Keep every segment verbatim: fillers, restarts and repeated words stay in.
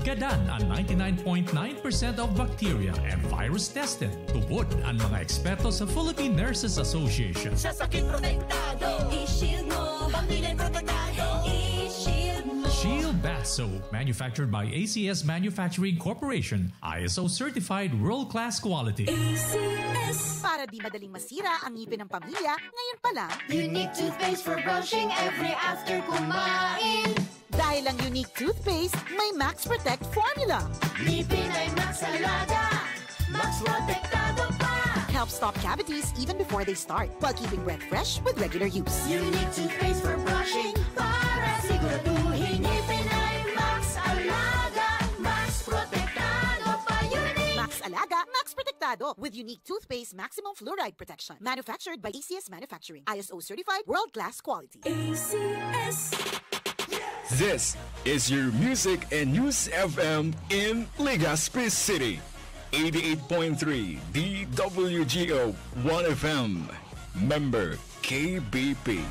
Gadan ang ninety-nine point nine percent of bacteria and virus tested. Tubod ang mga eksperto sa Philippine Nurses Association. Sa sakit protektado, i-shield mo. Pamilya protektado, i-shield mo. Shield Bath Soap, manufactured by A C S Manufacturing Corporation, I S O certified world-class quality. A C S. Para di madaling masira ang ngipin ng pamilya, ngayon pa lang. Unique toothpaste for brushing every after kumain. Dahil ang Unique Toothpaste may Max Protect Formula. Ngipin ay Max Alaga, Max Protektado pa. Help stop cavities even before they start, while keeping breath fresh with regular use. Unique toothpaste for brushing para siguraduhin ngipin ay Max Alaga, Max Protektado pa. Unique. Max Alaga, Max Protektado with Unique Toothpaste Maximum Fluoride Protection. Manufactured by A C S Manufacturing. I S O certified, world-class quality. A C S. This is your Music and News F M in Legazpi City. Eighty-eight point three D W G O One F M. Member K B P.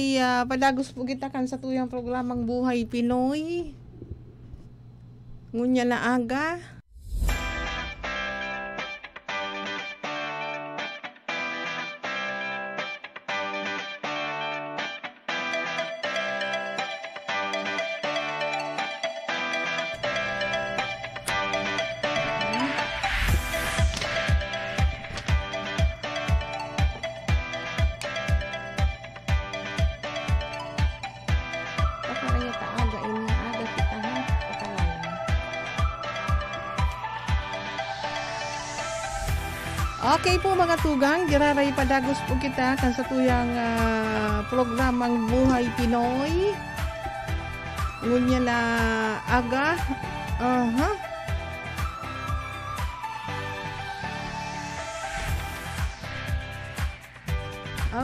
Iya, padagos po kita kan satuyang programang Buhay Pinoy. Ngunyan na aga. Pakaraya ta aga, ini aga kita, ha? Pakaraya. Okay po, mga tugang, giraray padagos po kita kan satuyang, ah, programang Buhay Pinoy. Ngunyan na aga. Aha.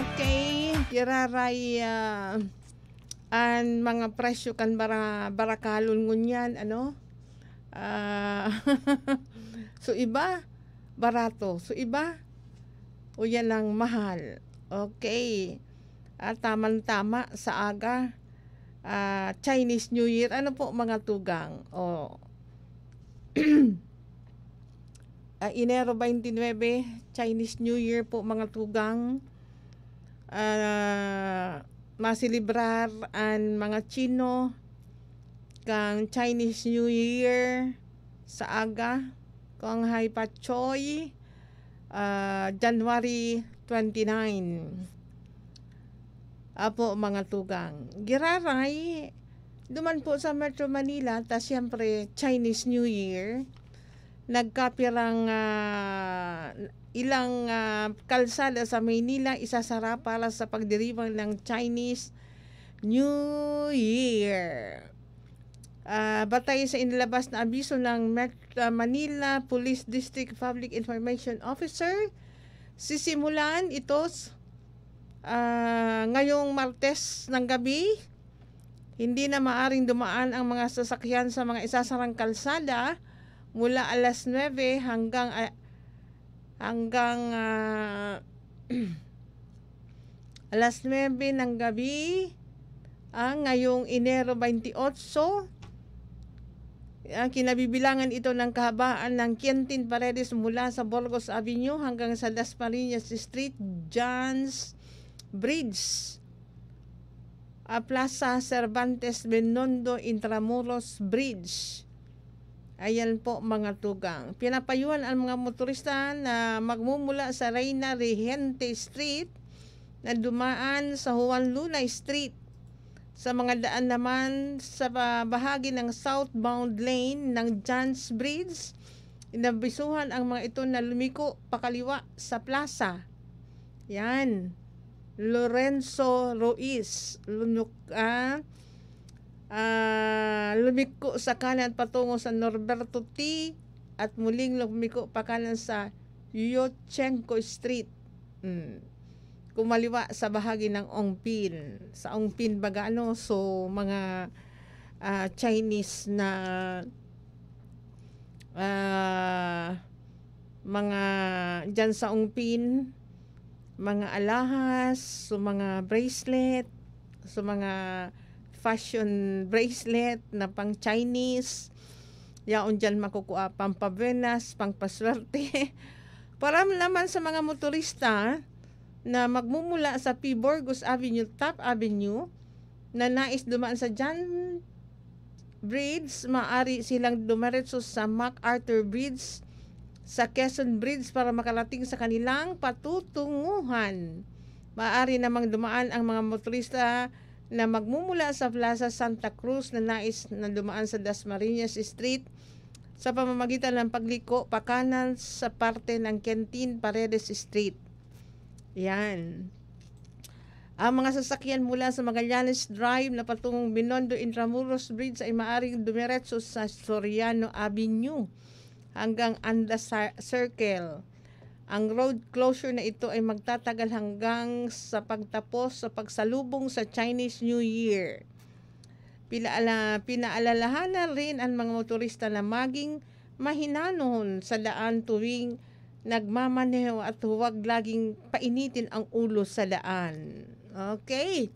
Okay, giraray, ah, an mga presyo kan bara-, barakalon ngunyan, ano? Ah, so iba, barato. So iba, o yan ang mahal. Okay. At tamang-tama sa aga, ah, Chinese New Year. Ano po, mga tugang? O, ah, Enero twenty-nine, Chinese New Year po, mga tugang. Ah, maselebrar an mga Chino kan Chinese New Year sa aga, Kong Hai Pak Choi, ah, January twenty-nine. Apo, mga tugang. Giraray, duman po sa Metro Manila, ta siyempre, Chinese New Year. Nagkapirang, ah, ilang, ah, kalsada sa Maynila isasara para sa pagdiriwang ng Chinese New Year. Ah, batay sa inilabas na abiso ng Met-, ah, Manila Police District Public Information Officer, sisimulan ito s-, ah, ngayong Martes ng gabi. Hindi na maaring dumaan ang mga sasakyan sa mga isasarang kalsada mula alas nuebe hanggang, ah, hanggang, ah, alas nuebe ng gabi, ah, ngayong Enero twenty-eight. Ah, kinabibilangan ito ng kahabaan ng Quintin Paredes mula sa Burgos Avenue hanggang sa Dasmariñas Street, John's Bridge, ah, Plaza Cervantes Binondo, Intramuros Bridge. Ayan po, mga tugang. Pinapayuhan ang mga motorista na magmumula sa Reina Regente Street na dumaan sa Juan Luna Street. Sa mga daan naman sa pa-, bahagi ng southbound lane ng John's Bridge, inabisuhan ang mga ito na lumiko pakaliwa sa plaza. Yan. Lorenzo Ruiz, lunok-, ah, ah, lumiko sa kanan patungo sa Norberto T at muling lumiko pakanan sa Yurchenko Street. Mm. Kumaliwa sa bahagi ng Ongpin. Sa Ongpin baga, ano, so, mga, ah, Chinese na, ah, mga dyan sa Ongpin, mga alahas, so, mga bracelet, sa mga fashion bracelet na pang Chinese. Yaon diyan makukuha pampabuenas, pampaswerte. Para naman sa mga motorista na magmumula sa P. Burgos Avenue, Top Avenue, na nais dumaan sa John Bridge, maaari silang dumiretso sa MacArthur Bridge, sa Quezon Bridge para makarating sa kanilang patutunguhan. Maaari namang dumaan ang mga motorista na magmumula sa Plaza Santa Cruz na nais na dumaan sa Dasmariñas Street sa pamamagitan ng pagliko pakanan sa parte ng Quentin Paredes Street. Yan. Ang mga sasakyan mula sa Magallanes Drive na patungong Binondo Intramuros Bridge ay maaaring dumiretso sa Soriano Avenue hanggang Anda Sa-, Circle. Ang road closure na ito ay magtatagal hanggang sa pagtapos sa pagsalubong sa Chinese New Year. Pinaala-, pinaalalahanan rin ang mga motorista na maging mahinanon sa daan tuwing nagmamaneho at huwag laging painitin ang ulo sa daan. Okay.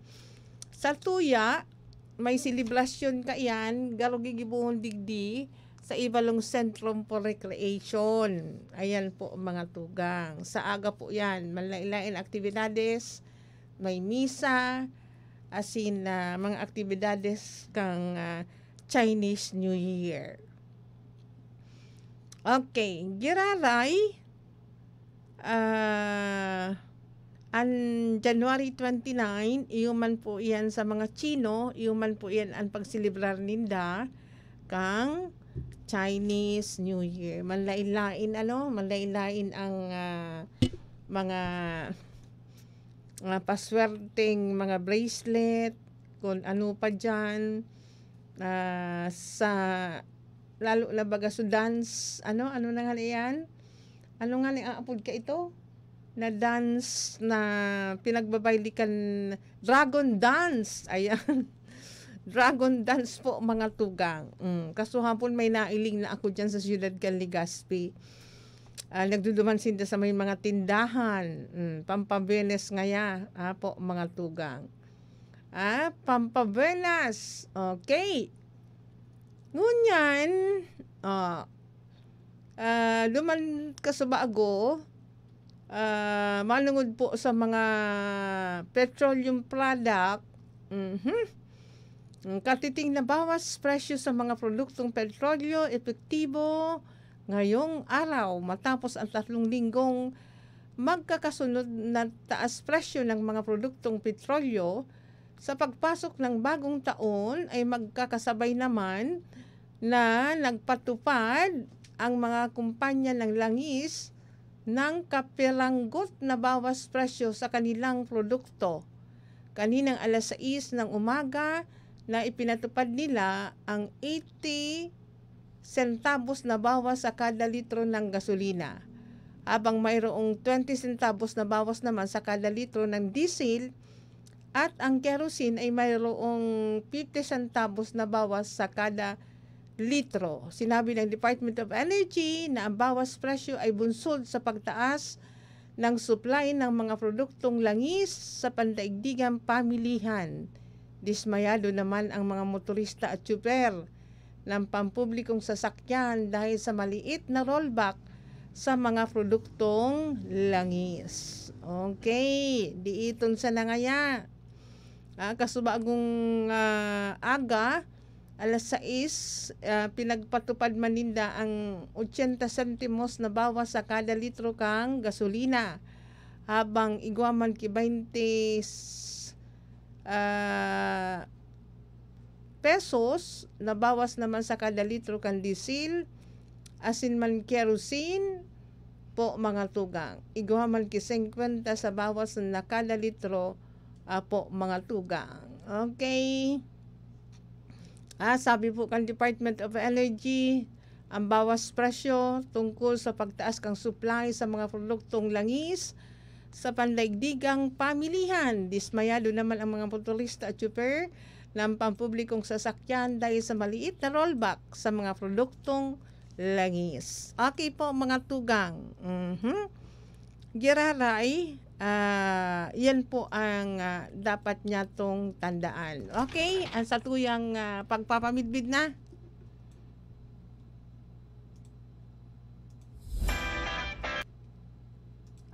Sa tuya, may selebrasyon kaiyan, garo gigibohon digdi sa Ibalong Centrum for Recreation. Ayan po, mga tugang. Sa aga po yan, manlain-lain aktibidades, may misa, asin, ah, mga aktibidades kang, ah, Chinese New Year. Okay, giraray, ah, an January twenty-nine, iyo man po iyan sa mga Chino, iyo man po iyan an pagselebrar ninda kang Chinese New Year. Manlain-lain, ano, manlain-lain ang, ah, mga, ah, paswerteng mga bracelet, kung ano pa diyan, ah, sa, lalo na baga sa dance, ano, ano na nga yan? Ano nga ni aapod ka ito? Na dance na pinagbabaylikan, dragon dance. Ayan. Dragon dance po, mga tugang. Mm, kasuhapon may nailing na ako dyan sa siyudad kan Legazpi. Ah, nagduduman sinda sa may mga tindahan. Mm, pampabuenas ngaya, ah, po, mga tugang. Ah, pampabuenas. Okay. Ngunyan, ah, ah, duman kasubago, ah, manungod po sa mga petroleum product, mhm. Ang katiting na bawas presyo sa mga produktong petrolyo epektibo ngayong araw matapos ang tatlong linggong magkakasunod na taas presyo ng mga produktong petrolyo. Sa pagpasok ng bagong taon ay magkakasabay naman na nagpatupad ang mga kumpanya ng langis ng kapiranggot na bawas presyo sa kanilang produkto. Kaninang alas sais ng umaga na ipinatupad nila ang eighty centavos na bawas sa kada litro ng gasolina, habang mayroong twenty centavos na bawas naman sa kada litro ng diesel, at ang kerosene ay mayroong fifty centavos na bawas sa kada litro. Sinabi ng Department of Energy na ang bawas presyo ay bunsod sa pagtaas ng supply ng mga produktong langis sa pandaigdigang pamilihan. Dismayado naman ang mga motorista at tsuper ng pampublikong sasakyan dahil sa maliit na rollback sa mga produktong langis. Okay, diiton sa nangaya. Ah, kasubagong, ah, aga, alas sais, ah, pinagpatupad man ninda ang ochenta sentimos na bawas sa kada litro kang gasolina, habang igwa man ki baynte, ah, pesos na bawas naman sa kada litro kan diesel, asin man kerosene po, mga tugang. Igwa man ki singkwenta sa bawas na kada litro, ah, po, mga tugang. Okay. Ah, sabi po kan Department of Energy, ang bawas presyo tungkol sa pagtaas kan supply sa mga produktong langis sa pandaigdigang pamilihan. Dismayado naman ang mga motorista at tsuper ng pampublikong sasakyan dahil sa maliit na rollback sa mga produktong langis. Okay po, mga tugang. Mhm. Giraray, Ah, yan po ang, ah, dapat niya tong tandaan. Okay? Ang satuyang, ah, pagpapamidbid na.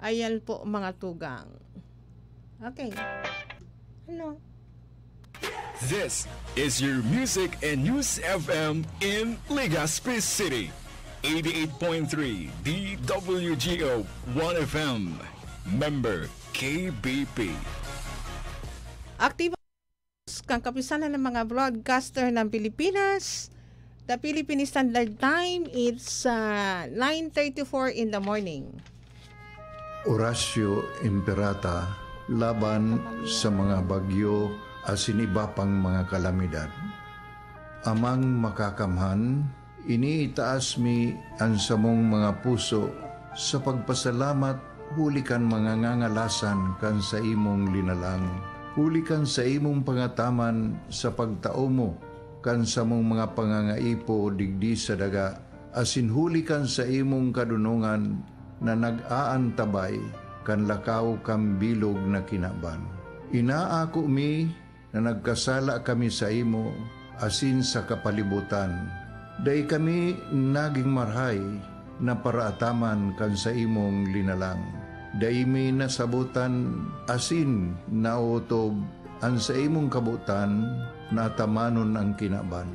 Ayan po, mga tugang. Okay. Ano? This is your Music and News F M in Legazpi City. Eighty-eight point three D W G O One F M. Member K B P. Aktibo kan Kapisanan ng mga Broadcaster ng Pilipinas. The Philippine Standard Time, it's, uh, nine thirty-four in the morning. Oratio Imperata laban sa mga bagyo asin iba pang mga kalamidad. Amang Makakamhan, iniitaas mi an samong mga puso sa pagpasalamat huli kan mga ngangalasan kan saimong linalang, huli kan saimong pangataman sa pagtao mo kan samong mga pangangaipo digdi sa daga, asin huli kan saimong kadonongan na nag-aantabay kan lakaw kan bilog na kinaban. Inaako mi na nagkasala kami saimo asin sa kapalibotan. Dai kami nagin marahay na paraataman kan saimong linalang. Dai mi nasabotan asin naotob an saimong kabotan na atamanon an kinaban.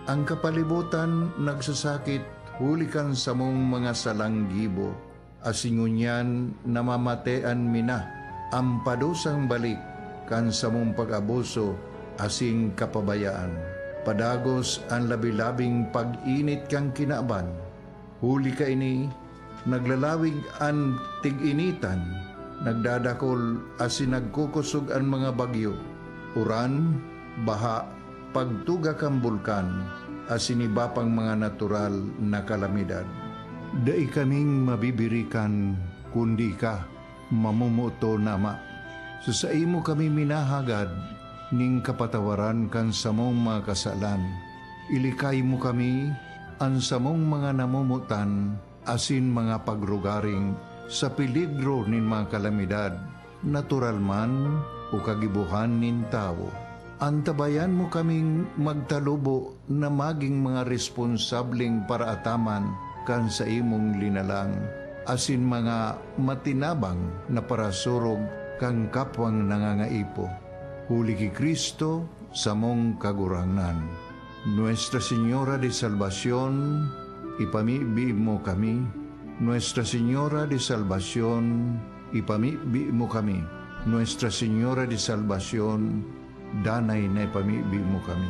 An kapalibotan nagsasakit huli kan samong mga salang gibo, asin ngunyan namamatean mi na an padusang balik kan samong pag-abuso asin kapabayaan. Padagos an labi-labing pag-init kan kinaban. Huli kaini, naglalawig an tig-initan, nagdadakol asin nagkukosog an mga bagyo, uran, baha, pagtuga kan bulkan, asin iba pang mga natural na kalamidad. Dai kaming mabibirikan, kundi ika, mamomoton, Ama. Sa saimo kami minahagad nin kapatawaran kan samong mga kasalan. Ilikay mo kami, an samong mga namomotan, asin mga pagrugaring sa peligro nin mga kalamidad, natural man o kagibohan nin tawo. Antabayan mo kaming magtalubo na magin mga responsableng paraataman kan saimong linalang, asin mga matinabang na parasurog kan kapwang nangangaipo. Huli ki Cristo, samong Kagurangnan. Nuestra Señora de Salvacion, ipamibi mo kami. Nuestra Señora de Salvacion, ipamibi mo kami. Nuestra Señora de Salvacion, danay na ipamibi mo kami.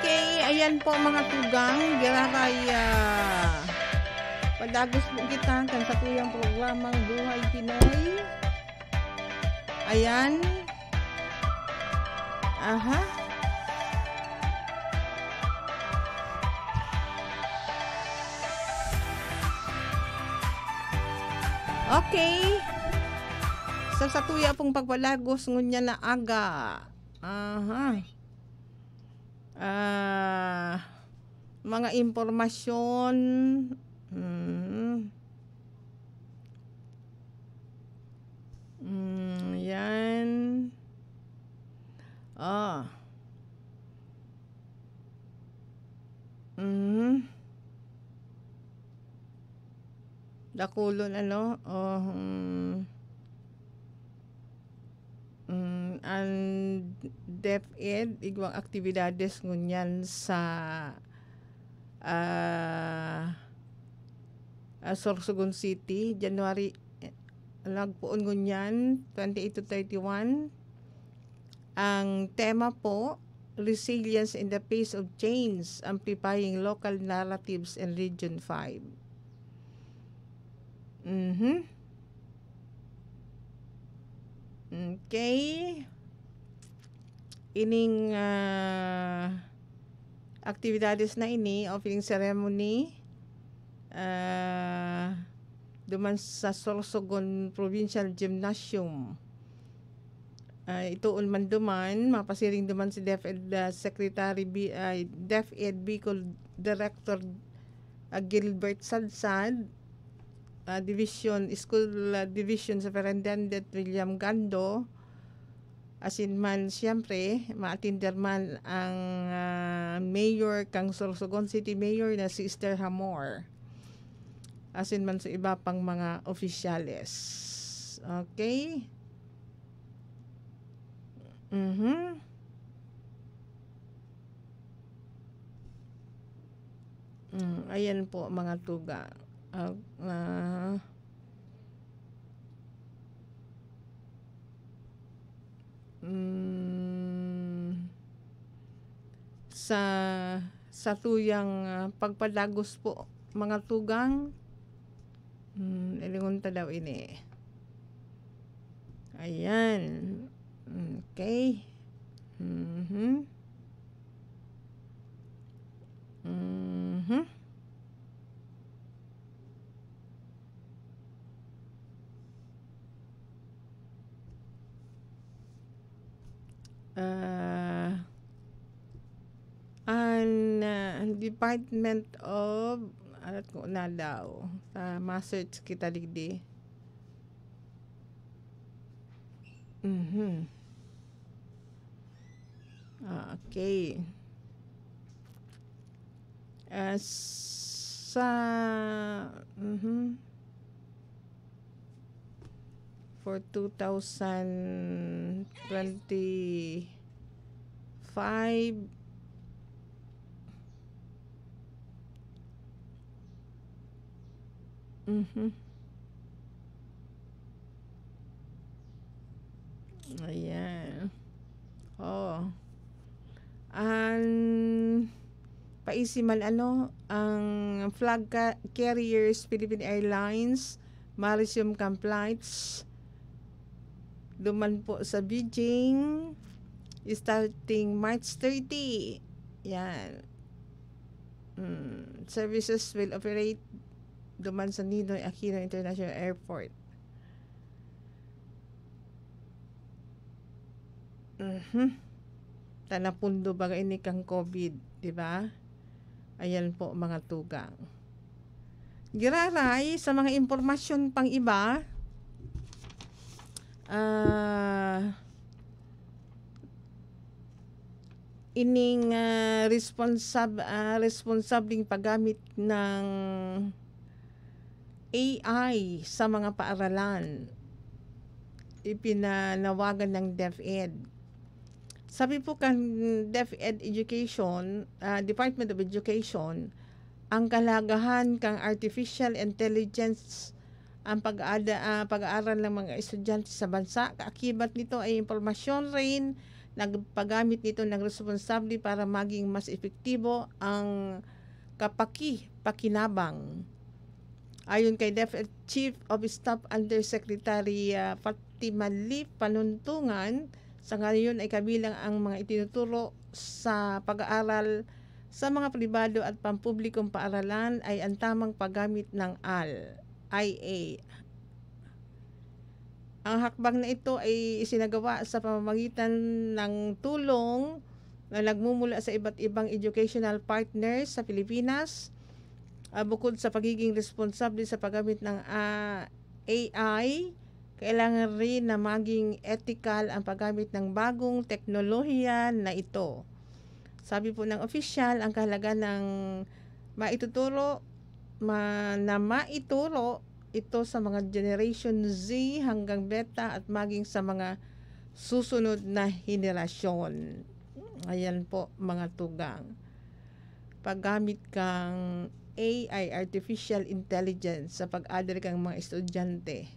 Okay, ayan po, mga tugang. Giraray, ah, padagos po kita kan satuyang programang Buhay Pinoy. Ayan. Aha. Okay. Sa satuya pong pagpadagos ngunyan na aga. Aha. Ah, mga impormasyon. Mm. Mm, yan. Ah. Mhm. Dakulon, ano? Oh, hmm. Mm, an DepEd, igwang aktibidades ngunyan sa, ah, ah, Sorsogon City, January, eh, nagpoon ngunyan, twenty-eight to thirty-one. Ang tema po, Resilience in the Face of Change, Amplifying Local Narratives in Region five. Mhm. Okay. Ining, ah, aktibidades na ini, opening ceremony, ah, duman sa Sorsogon Provincial Gymnasium. ah, itoon man duman, mapasiring duman si DepEd, ah, Secretary Bi-, ay, DepEd Bicol Director, ah, Gilbert Sadsad, ah, Division, School, ah, Division Superintendent William Gando, asin man, siyempre, maatinder man ang, ah, Mayor kang Sorsogon City Mayor na si Esther Hamor. Asin man sa iba pang mga opisyales. Okay? Mhm. Mm, ayan po, mga tugang. Ah, ah, mm, sa satuyang, ah, pagpadagos po, mga tugang. Hmm, ilingon ta daw ini. Ayan. Okay. Mhm. Mhm. Ah, an, ah, Department of, ano ko na daw, ah, ma-search kita digdi. Mhm. Ah, okay. Ah, sa, mhm. For two thousand twenty-five. Mhm. Ayan. Oh. An paisi man ano, ang flag ca-, carriers, Philippine Airlines, ma-resume kan flights duman po sa Beijing, starting March thirty. Yan. Mm, services will operate duman sa Ninoy Aquino International Airport. Mhm. Ta napundo baga ini kan COVID, di ba? Ayan po, mga tugang. Giraray, sa mga impormasyon pang iba, ah, ining, ah, responsab-, ah, responsableng paggamit ng A I sa mga paaralan, ipinanawagan ng DepEd. Sabi po kan DepEd Education, ah, Department of Education, ang kahalagahan kan artificial intelligence ang pag-aada-, ah, pag-aaral ng mga estudyante sa bansa. Kaakibat nito ay impormasyon rin na paggamit nito ng responsable para maging mas epektibo ang kapaki-pakinabang. Ayon kay DepEd Chief of Staff Undersecretary, ah, Fatima Lee Panuntungan, sa ngayon ay kabilang ang mga itinuturo sa pag-aaral sa mga pribado at pampublikong paaralan ay ang tamang paggamit ng al, I A. Ang hakbang na ito ay isinagawa sa pamamagitan ng tulong na nagmumula sa iba't ibang educational partners sa Pilipinas. Ah, bukod sa pagiging responsable sa paggamit ng, ah, A I, kailangan rin na maging ethical ang paggamit ng bagong teknolohiya na ito. Sabi po ng opisyal, ang kahalaga ng maituturo, ma-, na maituro ito sa mga Generation Z hanggang Beta at maging sa mga susunod na henerasyon. Ayan po, mga tugang. Paggamit kang A I, artificial intelligence, sa pag-adal kang mga estudyante,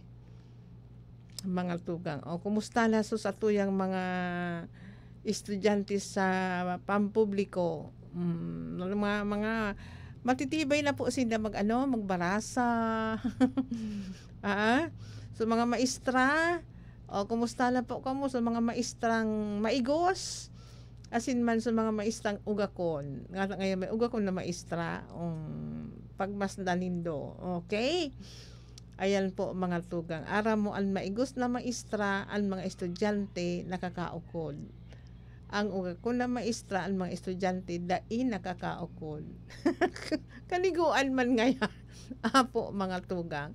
mga tugang. O, kumusta na so sa tuyang mga estudyante sa pampubliko? Mm, mga, mga matitibay na po sila mag, ano, magbarasa. Ah, so, mga maestra, o, kumusta na po kamo sa mga maestrang maigos? Asin man sa mga maestrang ugakon. Nga, ngayon may ugakon na maestra, um, pagmasdan nindo. Okay? Ayan po, mga tugang. Aram mo, an maigos na maestra, an mga estudyante nakakaukod. An ugakon na maestra, an mga estudyante dai nakakaukod. Kaliguan man ngaya. Apo, mga tugang.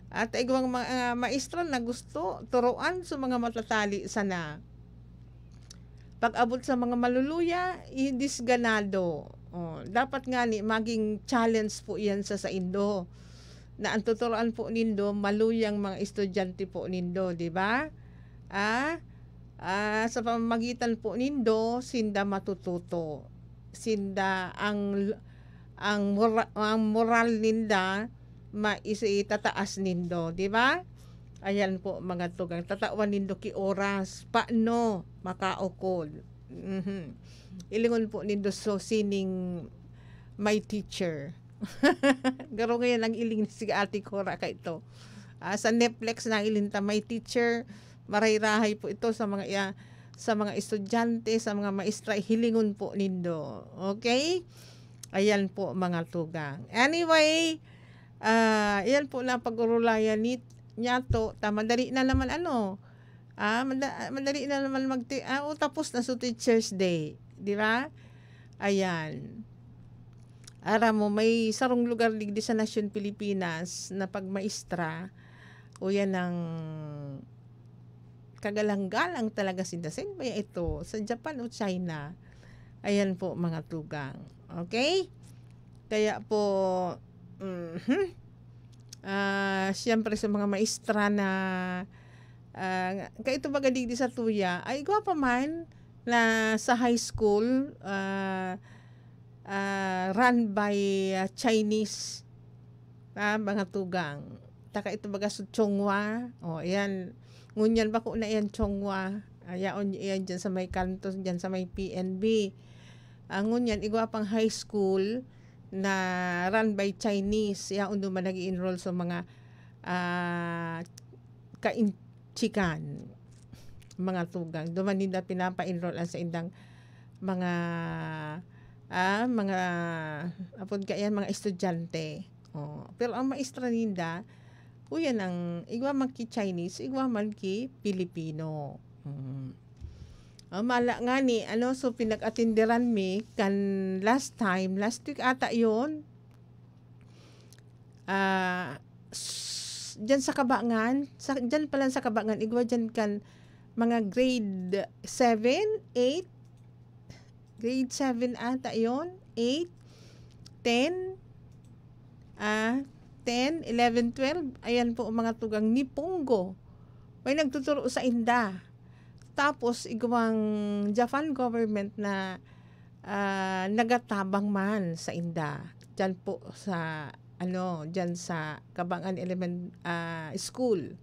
At igwang mga maestra na gusto turuan sa mga matatali sana. Pag-abot sa mga maluluya, i-, disganado. Oh, dapat ngani maging challenge po iyan sa saindo, na an tuturuan po nindo, maluyang mga estudyante po nindo, di ba? Ah, ah, sa pamamagitan po nindo, sinda matututo. Sinda ang, ang mora-, ang moral ninda maisi-, itataas nindo, di ba? Ayan po, mga tugang, tatawan nindo ki oras, paano makaukod? Mhm. Ilingon po nindo so sining my teacher. Garo ngayon ang iling ni si Ate Cora kaito. Ah, sa Netflix na ilinta my teacher, maray-rahay po ito sa mga iya-, sa mga estudyante, sa mga maestra, hilingon po nindo. Okay? Ayan po, mga tugang. Anyway, ah, ayan po na pag-urulayan ni, niya to. Ta, madali na naman, ano, ah, mada-, madali na naman magti-, ah, o, tapos na so Teacher's Day, di ba? Ayan. Aram mo, may sarong lugar digdi sa nasyon Pilipinas na pag maestra, o yan ang kagalang-galang talaga sinda. Saan ba ito? Sa Japan o China? Ayan po, mga tugang. Okay? Kaya po, mhm. Ah, siyempre sa mga maestra na, ah, kaito baga digdi sa tuya, ay igwa pa man na sa high school, ah, ah, run by, ah, Chinese, ah, mga tugang. Taka ito baga sa Chonghua. O, ayan. Ngunyan bako na yan, Chonghua. Ayaon, ayan, dyan sa may kanto, dyan sa may P N B. Ah, ngunyan, igwa pang high school na run by Chinese. Yaon duman nag-i-enroll sa mga, ah, kainchikan, mga tugang. Duman ninda pinapa-enroll ang saindang mga, ah, mga, apod kaiyan, mga estudyante. Oh, pero ang maestra ninda, uyan ang igwa man ki Chinese, igwa man ki Pilipino. Mm. Ah, mala ngani, ano, so pinag-atenderan mi kan last time, last week ata yon. Ah, s-, dyan sa Kabangan, sa, dyan pala sa Kabangan, igwa dyan kan mga grade seven, eight, grade seven ata yon, eight, ten, ah, ten, eleven, twelve, ayan po, mga tugang Nipongo. May nagtuturo sa inda. Tapos, igwang Japan government na, ah, nagatabang man sa inda. Diyan po sa, ano, diyan sa Kabangan Elemen-, ah, School.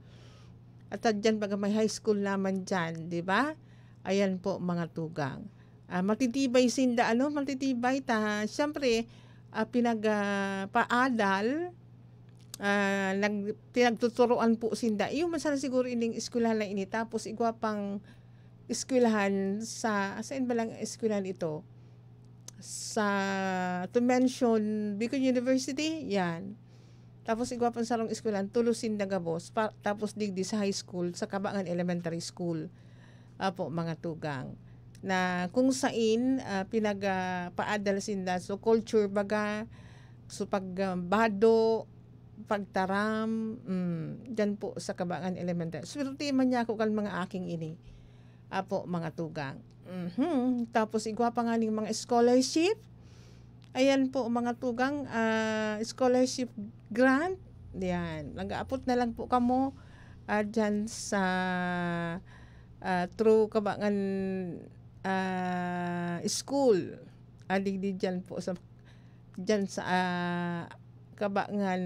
At diyan baga may high school naman diyan, di ba? Ayan po, mga tugang. Ah, matitibay sinda, ano, matitibay ta. Siyempre, ah, pinag-, ah, paadal, ah, nag-, pinagtuturoan po sinda. Iyo man sana siguro ining eskwelahan na ini. Tapos igwa pang eskwelahan sa, saan ba lang eskwelahan ito? Sa, to mention, Bicol University, yan. Tapos igwa pang sarong eskwelahan, tulos sinda gabos. Pa-, tapos digdi sa high school, sa Kabangan Elementary School. Apo, mga tugang. Na kung sain, ah, pinag, ah, paadal sinda. So, culture baga, so pag, ah, bado, pagtaram, mm, dyan po sa Kabangan Elementary. Swerte man niya ako kan mga aking ini. Apo, mga tugang. Mhm. Tapos, igwa pa nga ning mga scholarship. Ayan po, mga tugang, ah, scholarship grant. Yan. Nag-aapot na lang po kamo, ah, dyan sa, ah, through Kabangan, ah, School. Ah, digdi dyan po sa, dyan sa, ah, Kabangan,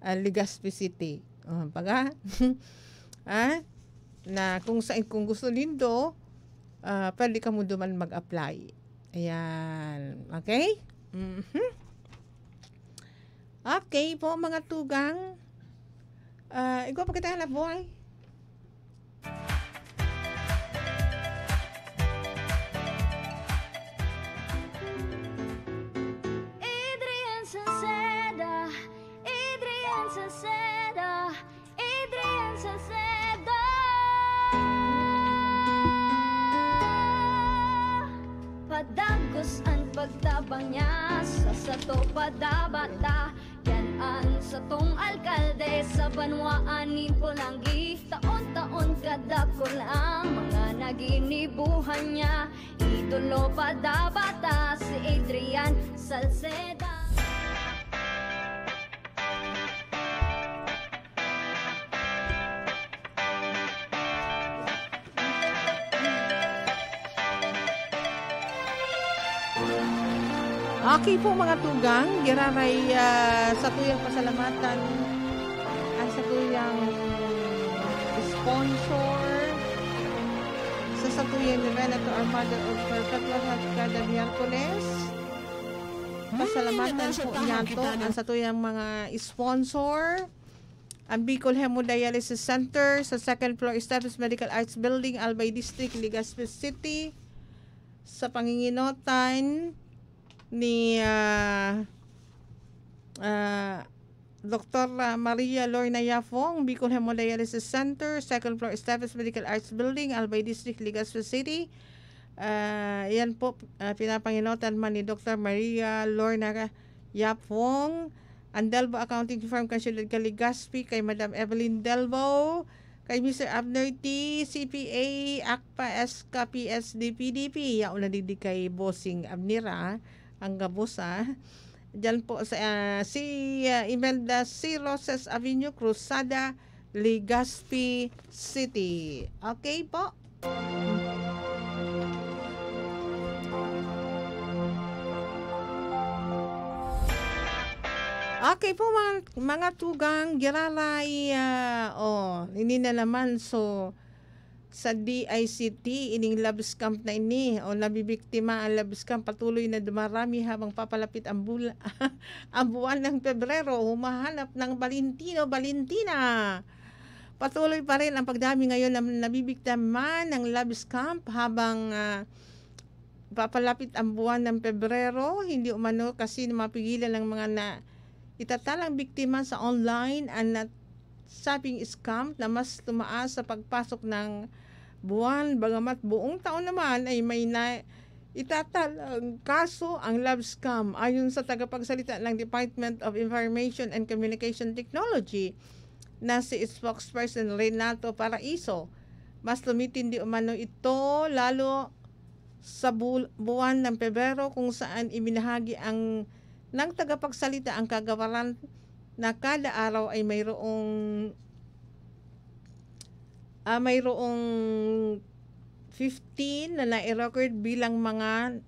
ah, Legazpi City. Oh, baga? Ah, na kung saan, kung gusto nindo, ah, pwede kamo duman mag-apply. Ayan. Okay? Mhm. Okay po, mga tugang. Ah, igwa pa kita hanap buhay. Adrian Salceda, Adrian Salceda, Adrian Salceda. Padagos an pagtabang niya sa sato padabata. Yan an satong alkalde sa banwaan nin Polangui. Taon-taon kadakul ang mga naginibuhan niya. Idolo padabata si Adrian Salceda. Okay po, mga tugang, giraray, ah, satuyang pasalamatan ang satuyang sponsor sa satuyang Novena to Our Mother of Perpetual Help kada Miyerkules. Pasalamatan po niyato ang satuyang mga sponsor. Ang Bicol Hemodialysis Center sa second floor, Stephen's Medical Arts Building, Albay District, Legazpi City. Sa panginginotan ni, ah, ah, Doktor Maria Lorna Yafong, Bicol Hemodialysis Center, second floor, Stephen's Medical Arts Building, Albay District, Legazpi City. Ah, yan po, ah, pinapanginotan man ni Doktor Maria Lorna Yafong, ang Delbo Accounting Firm kan Siyudad kan Legazpi, kay Madam Evelyn Delbo, kay Mister Abner T, C P A, ACPA, S K P, S D, P D P. Yaon na digdi kay Bossing Abner, ah, ang gabos, ah. Diyan po sa, ah, si, ah, Imelda C, Roses Avenue, Cruzada, Legazpi City. Okay po? Okay po, mga, mga tugang, giraray, ah, oh, ini na naman. So, sa D I C T, ining love scam na ini, o nabibiktima ang love scam, patuloy na dumarami habang papalapit ang bula-, ang buwan ng Pebrero, humahanap ng Valentino, Valentina. Patuloy pa rin ang pagdami ngayon ng nabibiktima ng love scam habang, ah, papalapit ang buwan ng Pebrero, hindi umano kasi mapigilan ng mga na itatalang biktima sa online ang nasabing scam na mas tumaas sa pagpasok ng buwan. Bagamat buong taon naman ay may na itatalang kaso ang love scam. Ayon sa tagapagsalita ng Department of Information and Communication Technology na si spokesperson Renato Paraiso, mas tumitindi umano ito lalo sa bul-, buwan ng Pebrero, kung saan ibinahagi ang, ng tagapagsalita ang kagawaran na kada araw ay mayroong, ah, mayroong fifteen na nai-record bilang mga,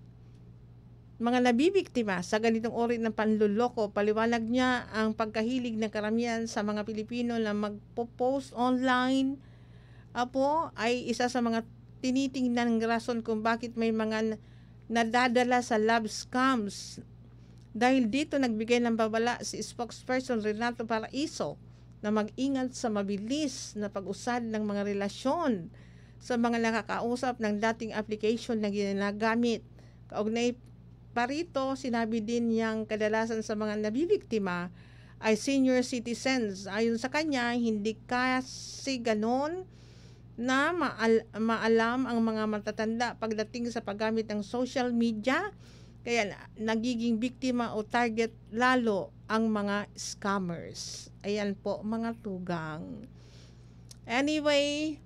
mga nabibiktima sa ganitong uri ng panloloko. Paliwanag niya, ang pagkahilig ng karamihan sa mga Pilipino na magpo-post online, apo, ay isa sa mga tinitingnang rason kung bakit may mga n-, nadadala sa love scams. Dahil dito, nagbigay ng babala si spokesperson Renato Paraiso na mag-ingat sa mabilis na pag-usad ng mga relasyon sa mga nakakausap ng dating application na ginagamit. Kaugnay pa rito, sinabi din niyang kadalasan sa mga nabibiktima ay senior citizens. Ayon sa kanya, hindi kasi ganon na maal-, maalam ang mga matatanda pagdating sa paggamit ng social media, kaya na-, nagiging biktima o target lalo ang mga scammers. Ayan po, mga tugang. Anyway,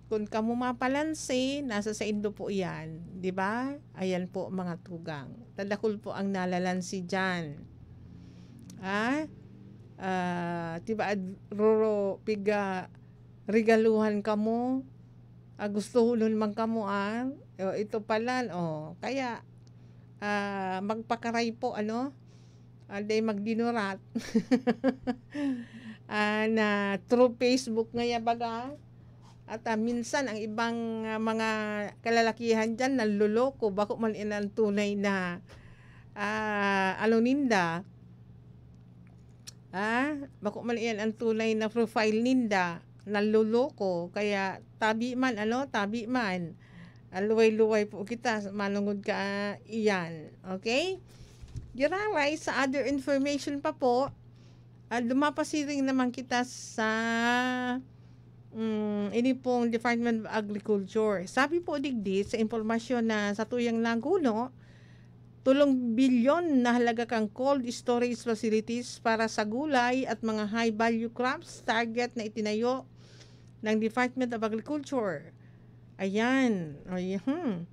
kung kamo mapalansi, nasa saindo po iyan, di ba? Ayan po, mga tugang. Tadakul po ang nalalansi diyan. Ah? Ah, di ba, ad-, roro, piga, regaluhan kamo? Ah, gusto hulon man kamo, ah? O, ito pala, oh. Kaya, ah, magpakaray po, ano? Ah, di magdinurat. Ah, na through Facebook ngaya baga. At, ah, minsan ang ibang, ah, mga kalalakihan diyan nanloloko, bako man iyan ang tunay na, ah, ano ninda. Ah, bako man iyan ang tunay na profile ninda, nanloloko. Kaya tabi man, ano, tabi man. Ah, luway-luway po kita, manungod ka, ah, iyan. Okay? Giraray, sa other information pa po, Ah, lumapasiring naman kita sa, mm, ini pong Department of Agriculture. Sabi po digdi sa impormasyon na satuyang naguno, tolong bilyon na halaga kan cold storage facilities para sa gulay at mga high value crops target na itinayo ng Department of Agriculture. Ayan. Ay, hmm.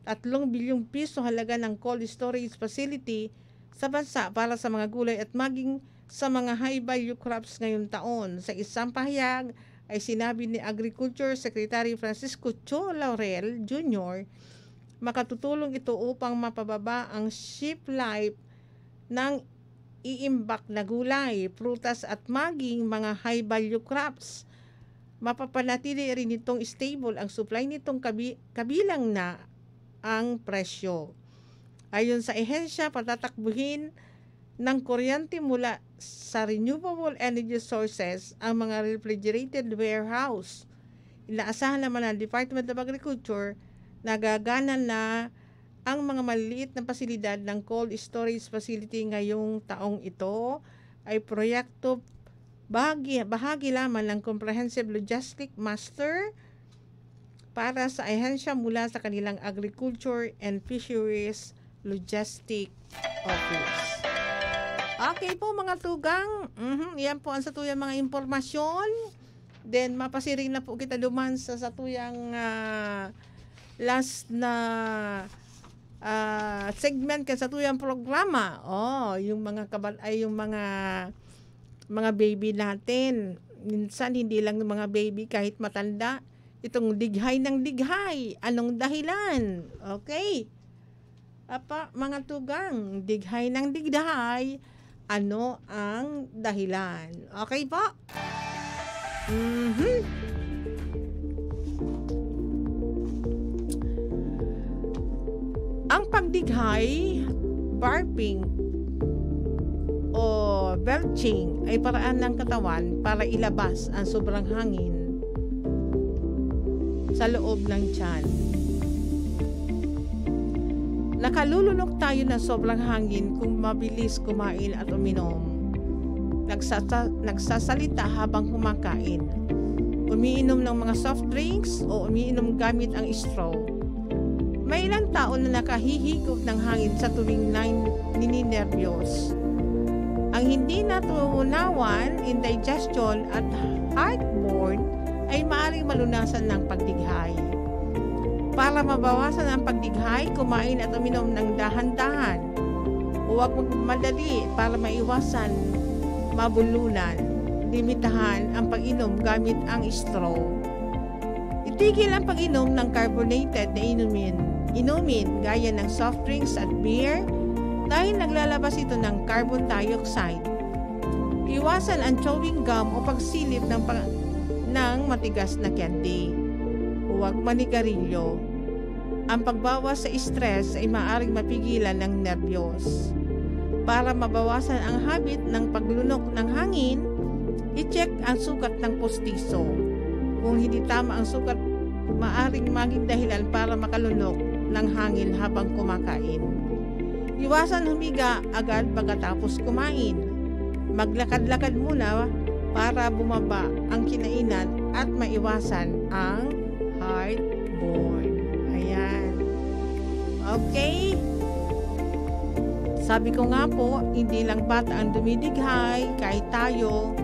Tatlong bilyong piso halaga ng cold storage facility sa bansa para sa mga gulay at maging sa mga high value crops ngayong taon. Sa isang pahayag ay sinabi ni Agriculture Secretary Francisco Cho Laurel Junior, makatutulong ito upang mapababa ang shelf life ng iimbak na gulay, prutas at maging mga high value crops. Mapapanatili rin nitong stable ang supply nitong kabi-, kabilang na ang presyo. Ayon sa ahensya, patatakbuhin ng kuryente mula sa renewable energy sources ang mga refrigerated warehouse. Inaasahan naman ng Department of Agriculture na gagana na ang mga maliliit na pasilidad ng cold storage facility ngayong taong ito ay proyekto bahagi, bahagi lamang ng Comprehensive Logistic Master para sa ahensya mula sa kanilang Agriculture and Fisheries Logistic Office. Okay po, mga tugang. Mhm, yan po ang satuyang mga impormasyon. Then, mapasiring na po kita duman sa satuyang, ah, last na, ah, segment kan satuyang programa. Oh, yung mga kabal-, ay, yung mga, mga baby natin. Minsan, hindi lang yung mga baby, kahit matanda. Itong dighay ng dighay. Anong dahilan? Okay. Apa, mga tugang, dighay ng dighay. Ano ang dahilan? Okay po? Mhm. Ang pagdighay, burping, o belching ay paraan ng katawan para ilabas ang sobrang hangin sa loob ng tiyan. Nakalulunok tayo ng sobrang hangin kung mabilis kumain at uminom. Nagsasa-, nagsasalita habang kumakain. Umiinom ng mga soft drinks o umiinom gamit ang straw. May ilang tao na nakahihigop ng hangin sa tuwing nine-, nininerbiyos. Ang hindi natutunawan, indigestion at heartburn ay maaaring malunasan ng pagdighay. Para mabawasan ang pagdighay, kumain at uminom ng dahan-dahan. Huwag magmadali para maiwasan mabulunan. Limitahan ang pag-inom gamit ang straw. Itigil ang pag-inom ng carbonated na inumin, inumin gaya ng soft drinks at beer dahil naglalabas ito ng carbon dioxide. Iwasan ang chewing gum o pagsilip ng pa-, ng matigas na candy. Huwag manigarilyo. Ang pagbawas sa stress ay maaaring mapigilan ng nerbiyos. Para mabawasan ang habit ng paglunok ng hangin, i-check ang sukat ng pustiso. Kung hindi tama ang sukat, maaring maging dahilan para makalunok ng hangin habang kumakain. Iwasan humiga agad pagkatapos kumain. Maglakad-lakad muna para bumaba ang kinainan at maiwasan ang heartburn. Ayan. Okay. Sabi ko nga po, hindi lang bata ang dumidighay, kahit tayo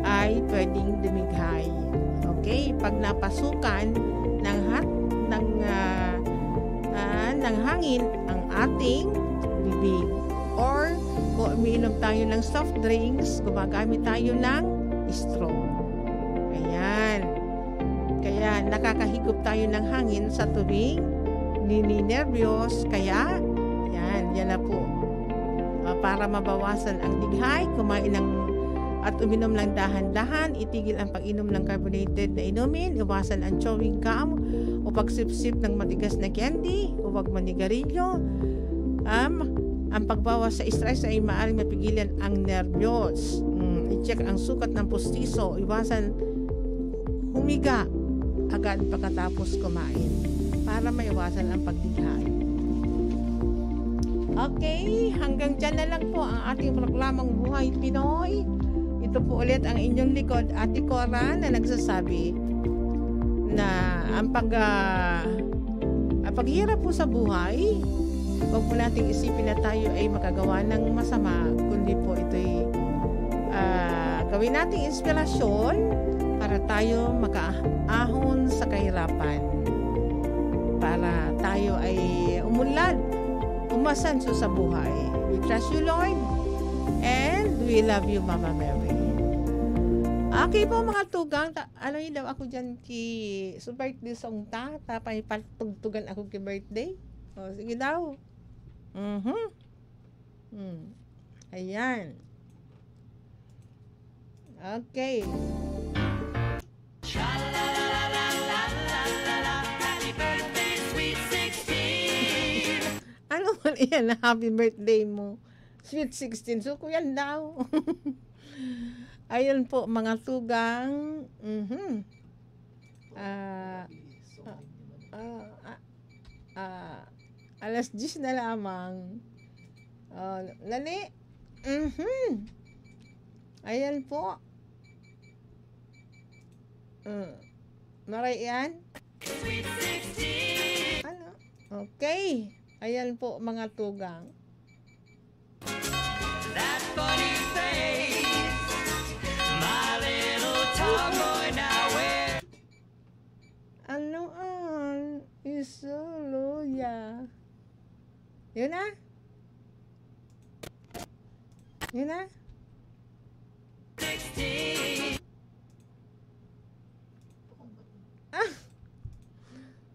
ay pwedeng dumighay. Okay? Pag napasukan ng hat-, ng, ah, ah, ng hangin ang ating bibig, or kung umiinom tayo ng soft drinks, gumagamit tayo ng straw. Ayan. Kaya nakakahigop tayo ng hangin sa tuwing nininerbiyos. Kaya, yan, yan na po. Ah, para mabawasan ang dighay, kumain ng, at uminom ng dahan-dahan, itigil ang pag-inom ng carbonated na inumin, iwasan ang chewing gum o pagsipsip ng matigas na candy, huwag manigarilyo. Um, ang pagbawas sa stress ay maaaring mapigilan ang nerbiyos. Mm, i-check ang sukat ng pustiso, iwasan humiga agad pagkatapos kumain para maiwasan ang pagdighay. Okay, hanggang dyan na lang po ang ating programang Buhay Pinoy. Ito po ulit ang inyong likod, Ate Cora, na nagsasabi na ang pag, ah, ang paghihirap po sa buhay, huwag po nating isipin na tayo ay makagawa ng masama, kundi po ito'y, ah, gawin nating inspirasyon para tayo makaahon sa kahirapan, para tayo ay umunlad, umasenso sa buhay. We trust you, Lord, and we love you, Mama Mary. Okay po, mga tugang, ta-, ano yun daw ako dyan ki, sa birthday song ta, tapay patugtugan ako ki birthday. O, sige daw. Mhm. Hmm. Ayan. Okay. Ano man iyan na happy birthday mo? Sweet sixteen. So, kuyan daw. Ayan po, mga tugang. Mhm. Ah, ah, ah, ah, alas diyes na lamang. Oh, dali. Mhm. Ayan po. Mm. Maray yan? Ano? Okay. Ayan po, mga tugang. That funny face, my little tomboy now wears. Ano ang isuluya? Yun na? Yun na? Sixteen. Ah!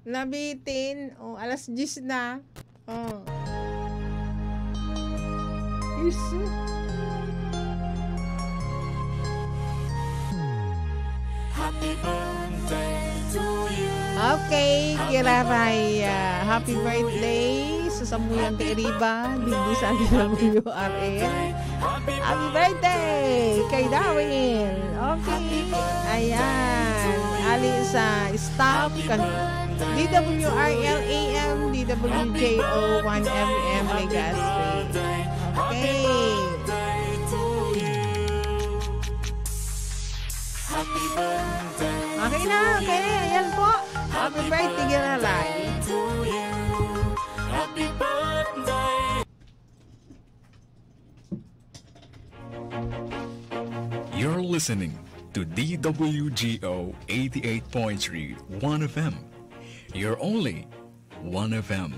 Nabitin. O, alas diyes na. O. Isu. Happy birthday to you. Okay, Kiraray, ah, happy birthday sa samuyang kairiba, digdi sa W R L. Happy birthday kay Darwin. Okay. Ayan. Ali sa staff kan D W R L A M, D W J O one F M Legazpi. Okay. Okay na, okay. Ayan po. Happy birthday, Kiraray. You're listening to D W G O eighty-eight point three One F M. You're only One F M.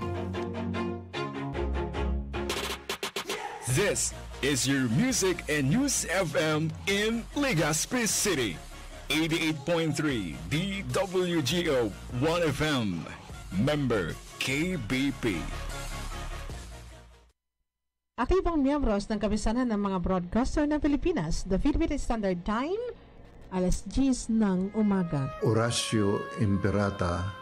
This is your music and news F M in Legazpi City. Eighty-eight point three D W G O One F M. Member K B P. Aktibong miyembros ng Kapisanan ng mga Broadcaster ng Pilipinas, the Philippine Standard Time, alas diyes ng umaga. Oratio Imperata,